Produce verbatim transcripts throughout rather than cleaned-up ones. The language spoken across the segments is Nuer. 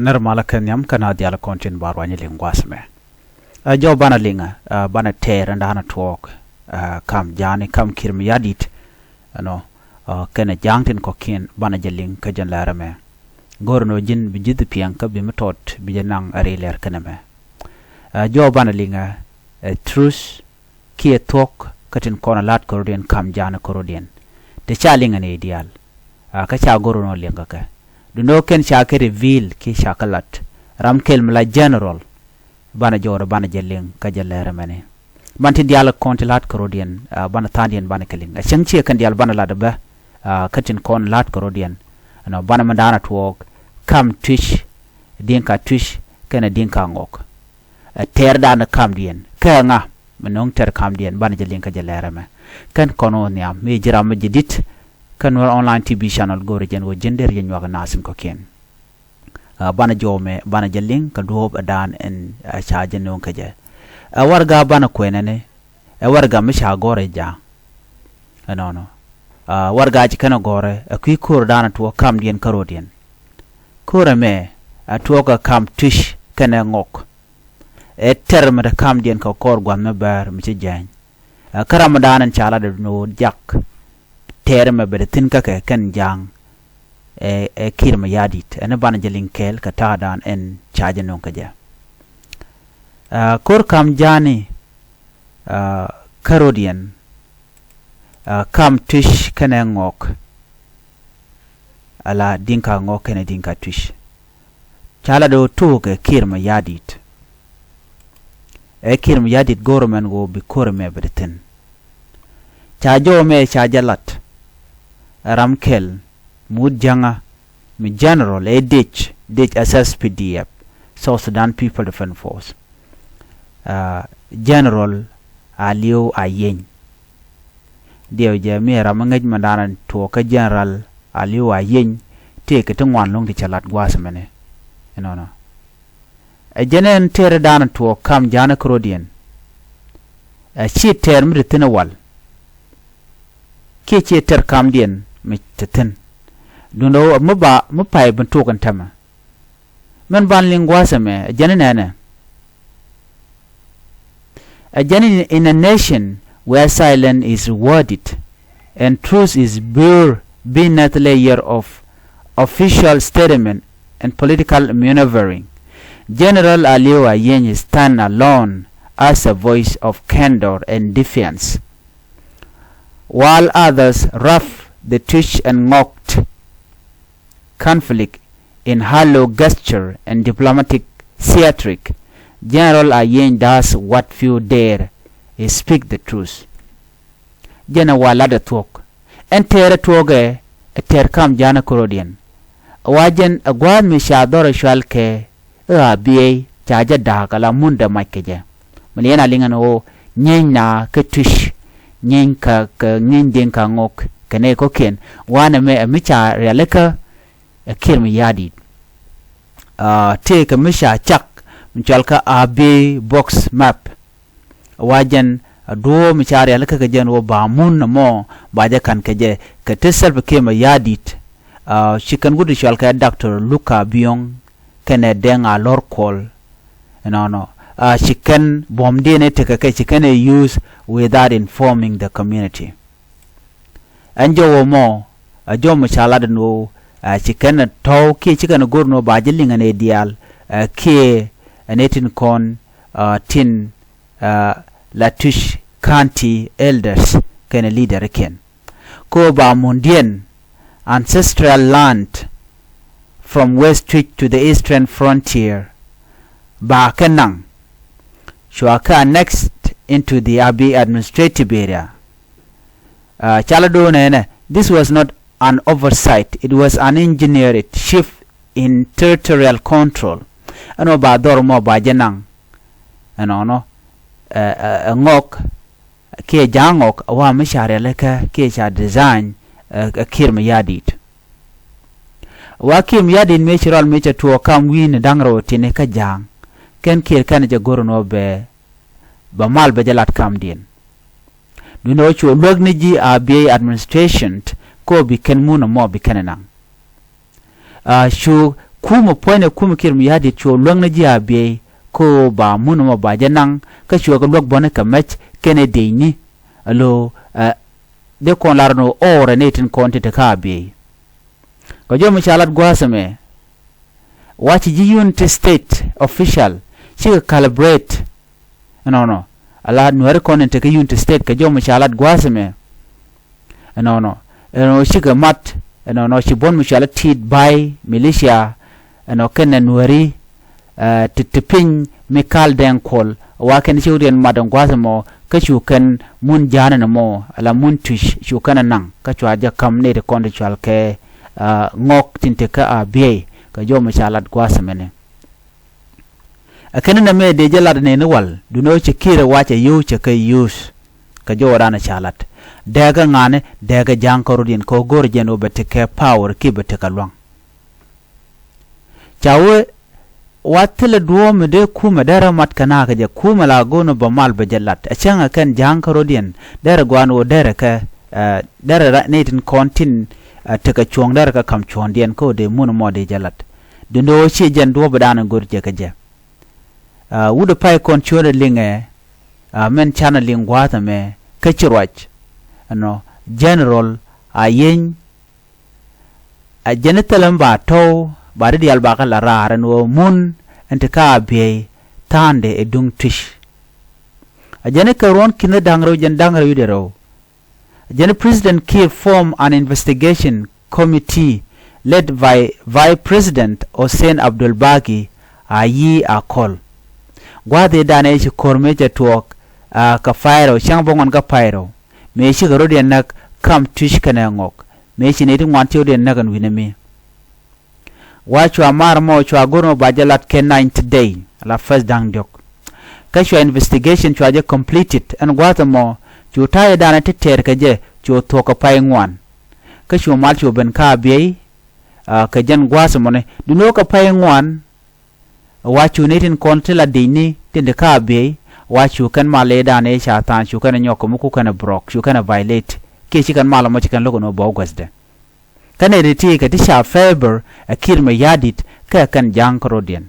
Nɛr malä kɛ nhiam kä na dial kɔn tin ba ruany liŋ gua̱a̱th mɛ. Ɛ jɔw banɛ liŋ ɛ banɛ tɛɛr ɛn da̱a̱n ɛ tuɔɔk ɛ kam ja̱a̱ni kam Kiir Mayardit. Ɛnɔ kɛnɛ ja̱a̱ŋ tin kɔ̱kiɛn banɛ jɛ liŋ kä jɛn lɛr ɛmɛ. Go̱r ɛn ɣöö ji̱n bi ji̱th piɛŋ kä bi mi tɔt bi jɛ naŋ ɛ ri lɛr kɛnɛ mɛ. Ɛ jɔw banɛ liŋ ɛ ɛ truth kiɛ thuɔ̱k kä tin kɔn ɛ la̱t kärɔ̱diɛn kam ja̱a̱ni kärɔ̱diɛn. Ti ca liŋ ɛn i̱ diaal ɛ kä ca go̱r ɛn ɣöö liŋ kä kɛ duundɛ ɣöö kɛn ca kɛ reveal kiɛ ca kɛ la̱t ram kɛl mi la general. Banɛ jɔwdɛ banɛ jɛ liŋ kä jɛ lɛr ɛmɛni. Ban ti diaal kɔn ti la̱t kärɔ̱diɛn ɛ banɛ tha̱a̱ŋdiɛn banɛ kɛ liŋ ɛ cäŋ ciɛ kɛn diaal banɛ la̱t bä ɛ kä tin kɔn la̱t kärɔ̱diɛn. Ɛnɔ banɛ mi da̱a̱n ɛ tuɔɔk kam Twic, Dinka Twic kɛnɛ Dinka Ŋɔk. Ɛ tɛɛr da̱a̱n ɛ kamdiɛn kɛ ŋa mi no̱o̱ŋ tɛɛr kamdiɛn banɛ jɛ liŋ kä jɛ lɛr ɛmɛ. Kɛn kɔn ɣöö nhiam mi ji̱ ram mi ji̱ di̱t kä Nuer Online T V Channel go̱o̱rɛ jɛn ɣöö ji̱n der yɛ nyuak ɛ nath in kɔ̱kiɛn. Ɛ banɛ jɔw mɛ banɛ jɛ liŋ kɛ duɔ̱ɔ̱p ɛ da̱a̱n ɛn ɛ ca jɛ no̱o̱ŋ kä jɛ. Ɛ warɛga banɛ kuɛnɛni ɛ warɛga mi ca gɔ̱rɛ ja̱a̱ŋ. Ɛnɔnɔ ɛ warɛga ci kɛn ɛ gɔ̱rɛ ɛ kui̱ ko̱r da̱a̱n ɛ tuɔɔk kamdiɛn kärɔ̱diɛn. Ko̱r ɛmɛ ɛ tuɔɔk ɛ kam Twic kɛnɛ Ŋɔk. Ɛ tɛr mi te kamdiɛn kɛ kɔr gua̱th mi bäär mi ci jääny. Ɛ kä ram mi da̱a̱n ɛn ca lat ɛ ni ɣöö jak tɛɛr ɛmɛ bɛ te thi̱n kä kɛ kɛn ja̱a̱ŋ. Ɛ ɛ Kiir Mayardit ɛn banɛ jɛ liŋ kɛɛl kɛ ta̱a̱ da̱a̱n ɛn ca jɛ no̱o̱ŋ kä jɛ. Ɛ ko̱r kam ja̱a̱ni ɛ kärɔ̱diɛn ɛ kam Twic kɛnɛ Ŋɔk. Ala Dinka Ŋɔk kɛnɛ Dinka Twic. Ca lat ɣöö tuuk ɛ Kiir Mayardit. Ɛ Kiir Mayardit go̱o̱r ɛmɛn ɣöö bi ko̱r ɛmɛ bɛ te thi̱n. Ca jɔw mɛ ca jɛ lat ɛ ram kɛl mi wut jäŋä mi general ɛ dec dec S S P D F, South Sudan People Defense Force. Ɛ general Aliu Ayeny. Diɛw jɛ mi ɛ ram mi ŋäc mi da̱a̱n tuɔɔk kä general Aliu Ayeny. Tëëkɛ ti ŋuan lo̱ŋ ti cɛ lat gua̱a̱th ɛmɛni. Ɛnɔnɔ ɛ jɛn ɛn tɛɛr da̱a̱n tuɔɔk kam ja̱a̱ni kärɔ̱diɛn. Ɛ ci tɛɛr mi te thi̱n ɛ wal kiɛ ci tɛr kamdiɛn mi te thi̱n. Duundɛ ɣöö mi ba mi pay bi tuɔɔk ɛn täämɛ. Min ban liŋ gua̱a̱th ɛmɛ ɛ jɛn in ɛnɛ. Ɛ jɛn in, in a nation where silence is rewarded and truth is buried beneath layer of official statement and political maneuvering, General Aliu Ayeny stand alone as a voice of candor and defiance. While others rough the Twic and Ngok conflict in hollow gesture and diplomatic theatric, General Ayeny does what few dare, he speak the truth. Jɛn ɛ wa lat ɛ thuɔ̱k. Ɛn tɛɛr ɛ tuɔɔkɛ ɛ tɛɛr kam ja̱a̱n ɛ kärɔ̱diɛn. Ɛ wa jɛn ɛ gua̱a̱th mi ca dhɔr ɛ cual kɛ ɣä a biey ca jɛ da̱a̱k ala mun dee mac kɛ jɛ. Mi liɛn a liŋ ɛn ɣöö nyieeny na kä Twic, nyieeny kä, kä nyieeny Dinka Ngok kɛ nɛy kɔ̱kiɛn. Wanɛ mɛ ɛ mi ca rialikä ɛ Kiir Mayardit. Aa, tëëkɛ mi ca cak mi cɔal kä a biey box map. Wa jɛn a duɔ̱ɔ̱p mi ca rialikä kɛ jɛn ɣöö ba mun ɛmɔ ba jɛ ka̱n kɛ jɛ kɛ te Salva Kiir Mayardit. Aa, ci kɛn wut cɔal kɛ Doctor Luka Biong kɛnɛ Deng Alor Kuol. Ɛnɔnɔ, aa, ci kɛn buɔ̱mdiɛn ɛ tekɛ kɛ ci kɛn ɛ use without informing the community. Ɛn jɔw ɛmɔ ɛ jɔw mi ca lat ɛn ɣöö aa, ci kɛn ɛ tɔ̱w kiɛ ci kɛn ɛ go̱r ɛn ɣöö ba jɛ liŋ ɛn ɛ diaal, aa, kiɛ ɛn ɛ tin kɔn, aa, tin, aa, la Twic County elders kɛnɛ leader kiɛn. Kä ɣöö ba mundiɛn, ancestral land from West Twic to the eastern frontier, ba kɛ naŋ, cua kɛ annexed into the Abyei administrative area. Aa, ca la do̱o̱nɛ ɛnɛ, this was not an oversight, it was an engineered shift in territorial control. Ɛn ɣöö ba dhɔr mɔ ba jɛ naŋ ɛnɔnɔ, ɛ, ɛ, ɛ Ngok kiɛ ja̱a̱ŋ Ngok, ɛ wa mi ca rialikä kiɛ ca design ɛ, ɛ Kiir Mayardit. Wa Kiir Mayardit mëë ci rɔl mëë cɛ tuɔɔk kam wi̱i̱ni da̱ŋ rɛw tini kä ja̱a̱ŋ, kɛn Kiir kɛn jɛ go̱r ɛn ɣöö bɛ, bɛ mal bɛ jɛ lat kamdiɛn. Duundɛ ɣöö cu luäk ni ji̱ Abyei administration kä ɣöö bi kɛn mun ɛmɔ bi kɛn ɛ naŋ. Aa, cu Kumɛ puɔ̱nydɛ kumɛ Kiir Mayardit cuɔ luäŋni ji̱ Abiɛy, kä ba mun mɔ ba jɛ naŋ, kä cuɛ kɛ luäk bɔni kɛ mɛc kɛnɛ dëcni. Alo, ɛ, dee kɔn lar ni ɣöö ɔɔrɛ ni tin kɔn ti te kä Abiɛy. Kɛ jɔmɛ ca lat gua̱a̱th ɛmɛ, wa ci ji̱ Unity State official cikɛ calibrate. Ɛnɔnɔ, ala Nuääri kɔn in te kä Unity State, kɛ jɔmɛ ca lat gua̱a̱th ɛmɛ. Ɛnɔnɔ, ɛnɔ cikɛ mat, ɛnɔnɔ ci buɔ̱n mi cɔal i̱ Tit Bay militia, ɛnɔ kɛnɛ Nuääri, ɛ, ti, ti piny mi Kal Dɛŋ Kuɔl, wa kɛn ci wä riɛn mat ɛn gua̱a̱th ɛmɔ, kä cu kɛn mun ja̱a̱n ɛn ɛmɔ, ala mun Tuic, cu kɛn ɛ naŋ, kä cua jɛ ka̱m nɛy ti kɔn ti cɔal kɛ, ɛ, Ŋɔk tin te kä Abiɛy, kɛ jɔmɛ ca lat gua̱a̱th ɛmɛni. Ɛ kɛn nɛmɛ dee jɛ lat nɛɛni wal, duundɛ ɣöö ci Kiir ɛ wac ɛ yio̱w cɛ kɛ use. Kɛ jɔwädan ɛ ca lat. Dee kɛ ŋa̱ni, dee kɛ Ja̱a̱ŋ kärɔ̱diɛn kɛ ɣöö go̱rɛ jɛn ɣöö bɛ tekɛ power kiɛ bɛ tekɛ lua̱ŋ. Ca wee, wa thilɛ duɔ̱ɔ̱p mi dee kumɛ derɛ mat kɛ na̱a̱ kɛ jɛ, kumɛ la go̱o̱n ɣöö bɛ mal bɛ jɛ lat. Ɛ cäŋɛ kɛn Ja̱a̱ŋ kärɔ̱diɛn, derɛ gɔaa ɛn ɣöö derɛ kɛ, ɛ, derɛ ra, nɛy tin kɔn tin, ɛ, tekɛ cuɔ̱ɔ̱ŋ derɛ kɛ ka̱m cuɔ̱ɔ̱ŋdiɛn kä ɣöö dee mun ɛmɔ dee jɛ lat. Duundɛ ɣöö ciɛ jɛn duɔ̱ɔ̱pdan ɛ go̱r jɛ kɛ jɛ. Ɛ, wut ɛ pay kɔn cuɔ̱ɔ̱ŋdɛ liŋɛ, ɛ, min canɛ liŋ gua̱a̱th ɛmɛ kä ci ruac. Ɛnɔ, General Ayeny, ɛ, jɛn i̱ thilɛ mi ba tɔ̱w, ba di diaal ba kɛ la raar ɛn ɣöö mun ɛn ti kä Abiɛy tha̱a̱ŋdɛ ɛ duŋ Tuic. Ɛ jɛn i̱ kɛ ruɔ̱n ki̱n da̱ŋ rɛw jɛn da̱ŋ rɛw wi̱cdɛ rɛw. Jɛn President Kiir form an investigation committee led by Vice President Hussein Abdul Bagi Ayi Akol. Gua̱a̱th ëëdan ëë ci ko̱r mëë cɛ tuɔɔk, ɛ, kɛ pay rɛw, cäŋ bä ŋuan kä pay rɛw. Mëë cikɛ rɔ̱diɛn näk kam Tuic kɛnɛ Ŋɔk. Mëë ci nɛy ti ŋuan ci rɔ̱diɛn näk ɛn wi̱nɛ mi. Wa cua mar mɔ cua go̱r mɔ ba jɛ lat kɛ ninth day, la first da̱ŋ diɔ̱k. Kä cua investigation cua jɛ completed, ɛn gua̱a̱th ɛmɔ cu ta̱yɛ danɛ ti tɛɛr kɛ jɛ cu thuɔ̱k kɛ pay ŋuan. Kä cu mal cu ben kä Abiɛy, ɛ, kɛ jɛn gua̱a̱th ɛmɔni. Duundɛ ɣöö kɛ pay ŋuan, wa cu nɛy tin kɔn ti la dicni tin te kä Abiɛy, wa cu kɛn mal ëëdan ëë ca tha̱a̱ŋ cu kɛn ɛ nyɔk kɛ mi ku kɛn ɛ brɔk, cu kɛn ɛ violate. Kiɛ ci kɛn mal ɛmɔ ci kɛn lo̱k ɛn ɣöö bɛ wä guäthdɛ. Kä nɛy ti ti kɛ ti ca favor ɛ Kiir Mayardit kɛ kɛn Ja̱a̱ŋ kärɔ̱diɛn.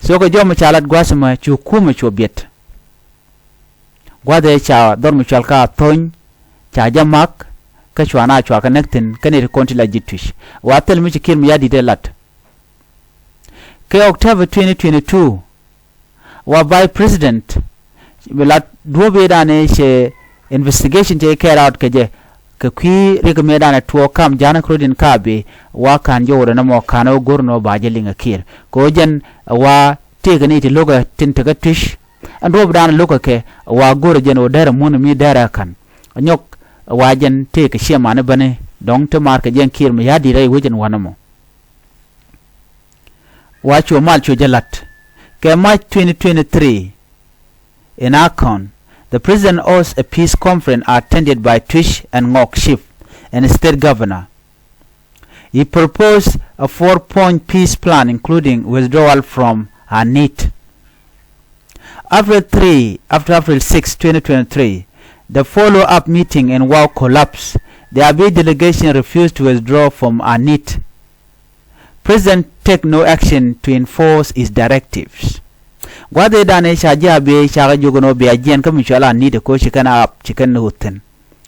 So kɛ jɔmɛ ca lat gua̱a̱th ɛmɛ cu kumɛ cu biɛt. Gua̱a̱th ëë ca dhɔr mi cɔal kä Athony, ca jɛ mak, kä cua na cua kɛ näk thi̱n, kä nɛy ti kɔn ti la ji̱ Tuic. Wa thil mi ci Kiir Mayardit ɛ lat. Kɛ October twenty twenty-two, wa Vice President, bi la duɔ̱ɔ̱p ëëdan ëë cɛ investigation cɛ carry out kɛ jɛ, kɛ kui̱ riɛk mëëdan ɛ tuɔɔk kam Ja̱a̱ŋ kärɔ̱diɛn kä Abiɛy, wa ka̱n jɔw rɛ nɔmɔ ka̱n ɣä go̱r nɔ ba jɛ liŋ ɛ Kiir. Kɛ ɣöö jɛn wa tëëkɛ ni ti lo̱kɛ tin tekɛ Tuic. Ɛn duɔ̱ɔ̱pdan lo̱kɛ kɛ wa go̱r jɛn ɣöö derɛ mun mi derɛ ka̱n. Nyɔk wa jɛn tëëkɛ ciɛ mani bäni dɔ̱ŋ ti ma̱a̱r kɛ jɛn Kiir Mayardit rɛy wec ɛn wanɛ mɔ. Wa cu mal cu jɛ la̱t. Kɛ March twenty twenty-three, in Akon, the president hosts a peace conference attended by Tuic and Ngok chief and state governor. He proposed a four-point peace plan, including withdrawal from Anit. April three, after April six, twenty twenty-three, the follow-up meeting in Wau collapsed. The Abiy delegation refused to withdraw from Anit. President take no action to enforce his directives. Gua̱th ëëdan ëë ca ji̱ Abiy ca kɛ jiök ɛn ɣöö bia jiɛn kä mi cɔal Anit ɛ ko̱ ci kɛn a ap ci kɛn ni ɣöth thi̱n.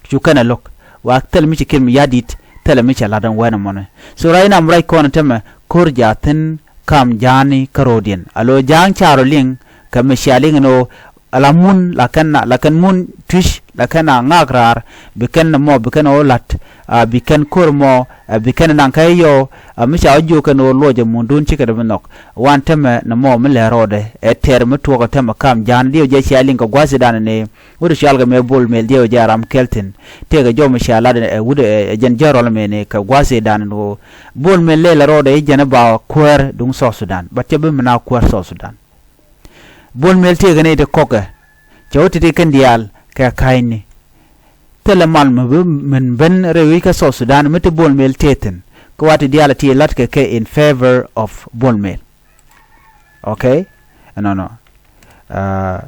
Cu kɛn ɛ lo̱k. Wa thilɛ mi ci Kiir Mayardit, thilɛ mi cɛ la̱t ɛn wɛn ɛmɔnɛ. So right now, right kɔn tɛmɛ, ko̱r jaathin kam Ja̱a̱ŋni kärɔ̱diɛn. Alo Ja̱a̱ŋ ca rɔ liŋ, kɛ mi cia liŋ ɛn ɣöö, ala mun, la kɛn, la kɛn mun Tuic, la kɛn a ŋaak raar, bi kɛn nɔmɔ, bi kɛn ɣöö la̱t, a, bi kɛn ko̱r mɔ, a, bi kɛn naŋ kɛ yɔw, a, mi ca wä jiök kɛn ɣöö luɔcɛ mundun cikɛ dee bi nhɔk. Wan tɛmɛ nɔmɔ mi lɛ rɔɔdɛ, ɛ tɛɛr mi tuɔɔk tɛmɛ kam Ja̱a̱ŋ diɛw jɛ cia liŋ kɛ gua̱th ëëdan ni, wut cɔal kɛ mɛ Bol Mel diɛw jɛ ram kɛl thi̱n. Tëëkɛ jɔw mi cia lat ɛ wut ɛ jɛn jɛn rɔl mɛni kɛ gua̱th ëëdan ni ɣöö Bol Mel lɛ lɛ rɔɔdɛ i̱ jɛn ɛ ba kuäär duŋ South Sudan. But cɛ bi mi na kuäär South Sudan. Bol Mel tëëkɛ ni ti kɔkɛ. Cɛ wä ti ti kɛn diaal kɛ ka̱cni. Thilɛ mal mi bi min ben rɛy wi̱c kä South Sudan mi ti Bol Mel tëë thi̱n. Kä wa ti diaal ti la̱tkɛ kɛ in favor of Bol Mel. Okay? Ɛnɔnɔ. Uh,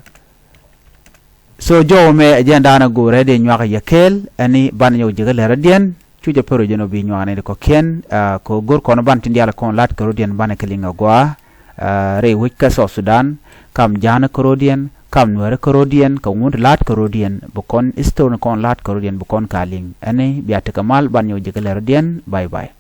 so jɔw mɛ ɛ jɛn da̱a̱n a go̱o̱rɛ di nyuak yɛ kɛɛl ɛni banɛ nyɔk jikä lɛrädiɛn. Cu jɛ pär ɔ jɛn ɔ bi nyuak ni di kɔkiɛn, ah, kɛ go̱r kɔn ban tin diaal kɔn lat kɛ rɔ̱diɛn banɛ kɛ liŋ agua, ah, rɛy wec kä South Sudan, kam ja̱a̱n kɛ rɔ̱diɛn, kam nuɛɛr kɛ rɔ̱diɛn, kɛ ŋun ti lat kɛ rɔ̱diɛn, bi kɔn history ni kɔn lat kɛ rɔ̱diɛn, bi kɔn ka liŋ. Ɛni bia tekɛ mal ban nyɔk jɛ kɛ lɛ rɔ̱diɛn, bye bye.